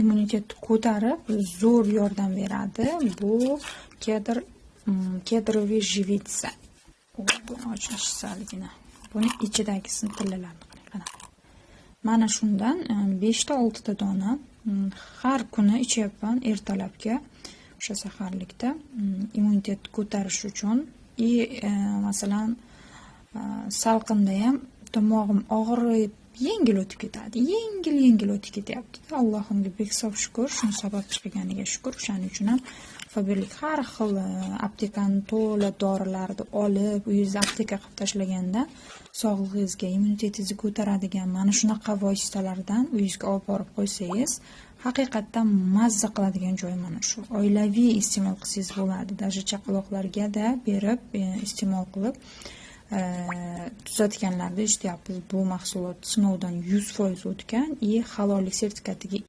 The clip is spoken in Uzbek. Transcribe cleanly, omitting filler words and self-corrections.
Immunitetni ko'tarib, zo'r yordam beradi. Bu кедр, кедровый живица. Buni ochilishi salgina. Buni ichidagisini, tillalarni qarang, qanaqa. Mana shundan beshta, oltita dona har kuni ichyapman ertalabki, o'sha saharlikda, immunitetni ko'tarish uchun. И masalan, salqinda ham tomog'im og'rib, yengil o'tib ketadi, yengil yengil o'tib ketyapti. Allohimga behisob shukur, shuni sabab chiqganiga shukur. O'shaning uchun ham Faberlik har xil aptekani to'la dorilarni olib, uyingizda apteka qilib tashlaganda, sog'lig'ingizga, immunitetingizni ko'taradigan mana shunaqa vositalardan uyingizga olib borib qo'ysangiz, haqiqatdan mazza qiladigan joyi mana shu. Oilaviy iste'mol qilsangiz bo'ladi, даже chaqaloqlarga-da berib, iste'mol qilib tuzatganlarni eshityapmiz. Bu mahsulot sinovdan 100% o'tgan и halollik sertifikatiga